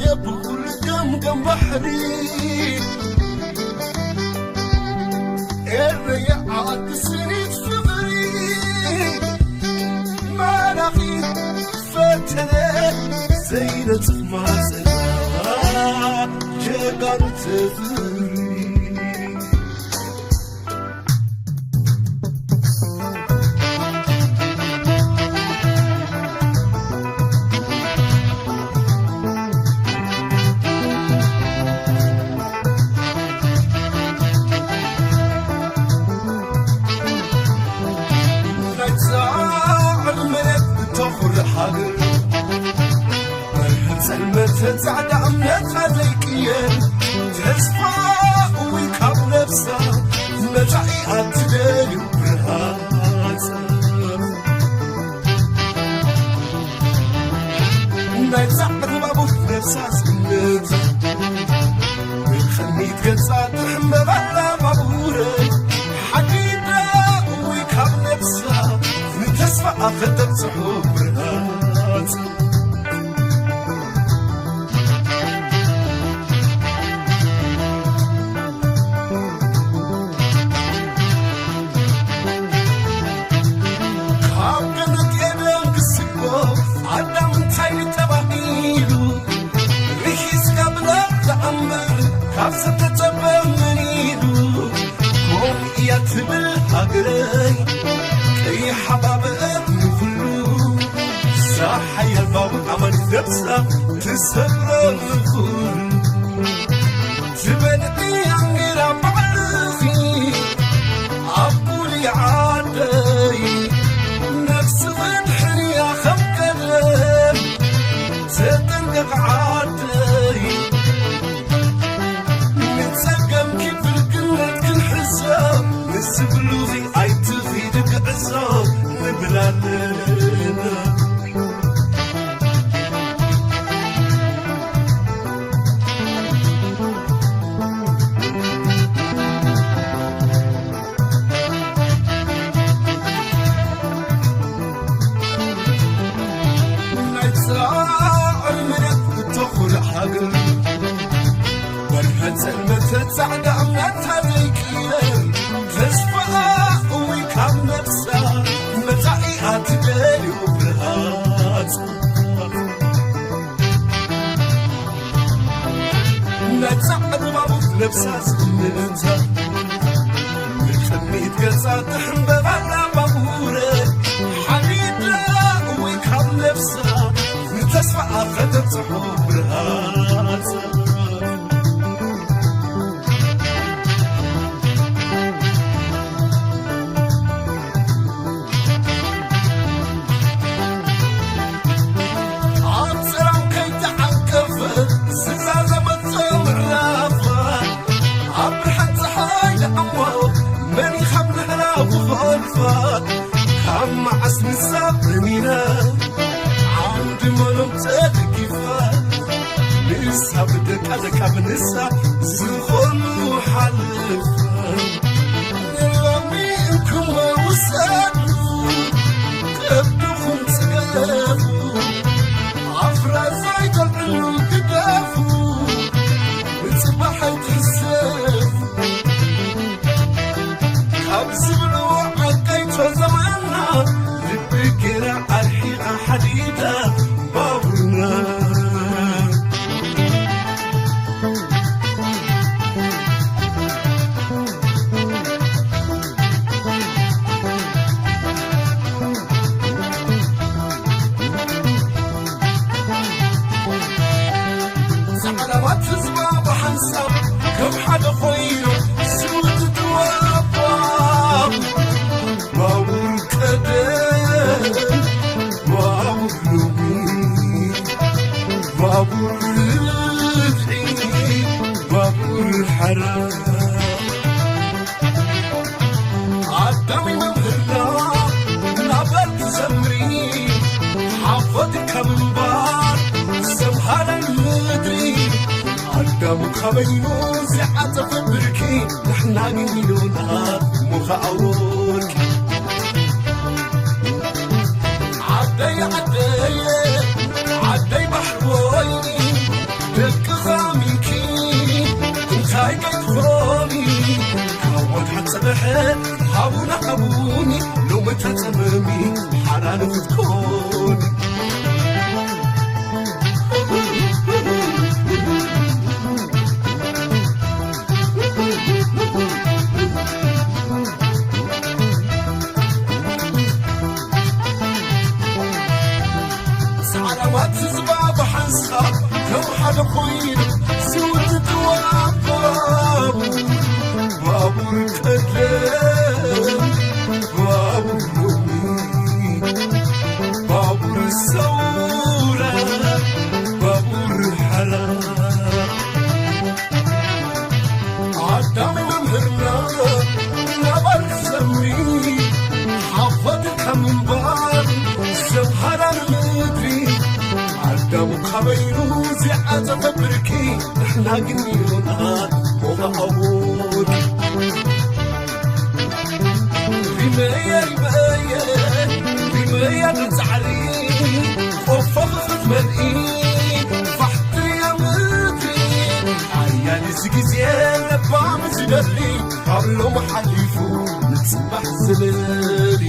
የብኹል ገምገም ባሕሪ ኤረየ ዓዲ ስኒት ፍቕሪ ማራኺ ፈተነ ዘይነጽፍ ማዘና ጀጋኑ ትፍሪ። ጸልመት ጻዕዳ እምነታ ዘይቅየር ተስፋ እዊ ካብ ነፍሳ መጻኢ ኣትደልዩ ብርሃን ናይ ጻዕዳ ባቡር ነፍሳ ስምታ ብኸሚት ገጻ ትሕመባላ ባቡረ ሓዲዳ እዊ ካብ ነፍሳ ንተስፋ ኣፈተብጽሑ ብርሃን ካብ ገነት ኤደን ክስጎ ኣዳም እንታይ ተባሂሉ? ርሒስካ ብላ ተኣምር ካብ ሰብ ተጸበ መን ኢሉ? ከምኡ እያ ትብል ሃገረይ ቀይሕ ሓባብአት ንኹሉ እዛ ሓያል ባቡር ኣማን ነብሳ ትሰብሮ ንኹሉ ትበልዒ ኣንጌራ ባዕልኺ ኣብ ኩሉ ዓደይ ነፍሲ ኽድሕንያ ከም ቀደም ተጠንቀቕ ዓደይ ንጸገምኪ ብልግነት ክንሕዞ ንስብሉኺ ኣይትኺዲ ክዕዞ ንብል ኣለና። ናይ ጻዕሪ መሬት እተኹርዕ ሃገር፣ በርሀን ጸልመተ ጻዕዳ እምነታ ዘይቅየር፣ ተስፋኣ እዊ ካብ ነፍሳ፣ መጻኢኣ ትደልዩ ብርሃን። ናይ ጻዕሪ ባቡር ነብሳ ዝምእንታ፣ ንቕድሚት ገጻ ትሕንበብ ኣላ ባቡረ፣ ሓዲዳ ወይ ካብ ነብሳ፣ ንተስፋኣ ከተብጽሖ ብርሃን። ኣብ ሰላም ከይተዓንቀፈ ዝዛዘመቶ ምዕራፋ፣ ኣብ ብርሃን ጸሓይ ደኣሞ መን ካብ ንሕና ብኾልፋ፣ ካብ መዓስ ንሳ በኒና ዓንዲ መኖም ተደጊፋ፣ ንሳ ብደቃ ደቃ ብንሳ ዝኾኑ ሓልፋ። ሎሚ እንኩሞ ውሰዱ፣ ከብድኹም ጽገቡ፣ ኣፍራዛይ ተልዕሉ ግደፉ፣ ንጽባሕ ኣይትሕሰቡ። ካብ ዝብልዎ ዓቀይቶ ዘመንና፣ ልቢ ጌራ ኣርሒቓ ሓዲዳ ባቡርና። ዛዕላማት ህዝባ ብሓንሳብ ከም ሓደ ኮይኑ ስውትትዋባ ባቡር ቀደም፣ ባቡር ሎሚ፣ ባቡር ርፍዒ፣ ባቡር ሓራ። ኣዳሚ መምህርና ናበል ትዘምሪ፣ ሓፎትካ ምንባር ሰምሃራይ ምድሪ። ኣዳም ካበይኑ ዝዓጸፈ ብርኪ፣ ንሕና ግን ኢሉና ሙኻኣ ወርቂ። ዓደይ ዓደይ ዓደይ ባሕሪ ወይኒ፣ ብሕር ሃቡና ሃቡኒ ሎሚ ተጸመሚ ሓራ ንኽትኮን። ጻዕራማት ህዝባ ብሓንሳብ ከም ሓደ ኮይኑ ዝውድድዋ ባቡር፣ ባቡር ቀደም፣ ባቡር ሎሚ፣ ባቡር ሰውራ፣ ባቡር ሓራ። ኣዳም መምህርና ናባር ዘምሪ ሓኾት ከም እምባር ዘምሃራን ምድሪ ኣዳም ካበይኑ ዝዓጸፈ ብርኪ ንሕና ግን ይሆና ሞቓ ኣቦት ሪመየ ሪመየ ሪመየ ንጻዕሪ ቆፎ ክትመልኢ ፋሕትርያ ምድሪ ኣያሊስ ግዜ ለባም ዝደሊ ካብ ሎም ሓሊፉ ንጽባሕ ዝደሊ